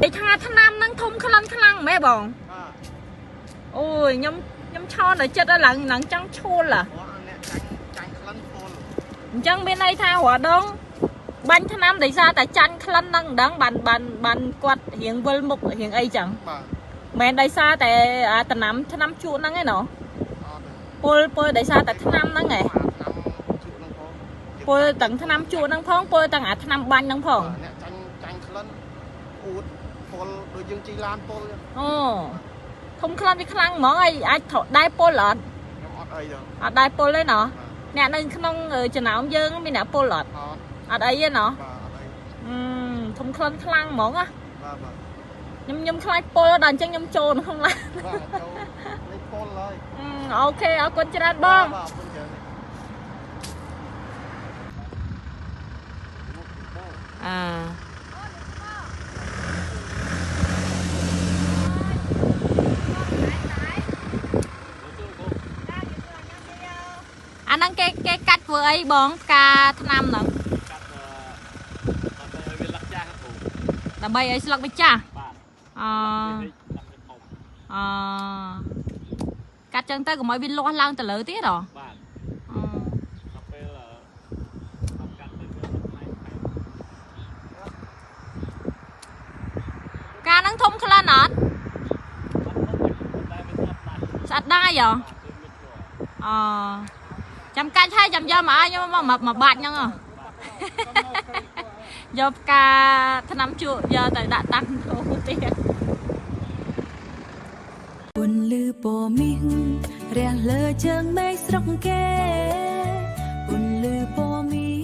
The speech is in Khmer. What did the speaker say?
យថាថ្នាំហ្នឹងធំក្លិនខ្លាំងម៉េះបង បាទ អូយខ្ញុំខ្ញុំឆោនដល់ចិត្តឡើងឡើងចង់ឈួលហ៎ ព្រោះអ្នកចាញ់ចាញ់ក្លិនពុល អញ្ចឹងមានន័យថារាល់ដងបាញ់ថ្នាំដោយសារតែចាញ់ក្លិនហ្នឹងមិនដឹងបានបានបានគាត់រៀងវិលមុខរៀងអីចឹង បាទ មិនមែនដោយសារតែអាថ្នាំថ្នាំជក់ហ្នឹងឯណោះ អត់ទេ ពុលពុលដោយសារតែថ្នាំហ្នឹងឯង អាថ្នាំជក់ហ្នឹងផង ពុលទាំងថ្នាំជក់ហ្នឹងផងពុលទាំងអាថ្នាំបាញ់ហ្នឹងផង បាទអ្នកចាញ់ចាញ់ក្លិនអួតពុលដូចយើងជិះឡានពុលចឹង អូធំក្លិនវាខ្លាំងហ្មងហើយអាចត្រដែរពុលអត់ ខ្ញុំអត់អីទេ អត់ដែរពុលទេណោះ បាទ អ្នកនៅក្នុងចំណោមយើងមានអ្នកពុលអត់ អត់ អត់អីទេណោះ បាទអត់អី អឺធំក្លិនខ្លាំងហ្មងណា បាទបាទ ខ្ញុំខ្ញុំខ្លាចពុលដល់អញ្ចឹងខ្ញុំចូលក្នុងឡាន បាទចូលនេះពុលហើយ OK អរគុណច្រើនបង បាទអរគុណច្រើន អឺអាហ្នឹងគេគេកាត់ធ្វើអីបងផ្កាថ្នាំហ្នឹង កាត់ដើម្បីឲ្យវាលឹកចាស់គ្រូ ដើម្បីឲ្យស្លឹកវាចាស់ បាទ អ វាលឹកវាធំ អកាត់ចឹងទៅកុំឲ្យវាលាស់ឡើងទៅលើទៀតហ៎ បាទ អឺ ដល់ពេលអឺកាត់ទៅវាផ្នែកផ្នែក កាហ្នឹងធំក្លិនអត់ អត់ធំទេប៉ុន្តែវាស្អប់ដាច់ ស្អិតដែរហ៎ បាទគឺមានគ្រូ អចាំកាច់ហើយចាំយកមកឲ្យខ្ញុំមកមកបាច់ហ្នឹងហ៎ យកផ្កាថ្នាំជក់យកទៅដាក់តាំងចូលទៀត ពន្លឺពណ៌មាសរះលើជើងមេឃស្រុកគេពន្លឺពណ៌មា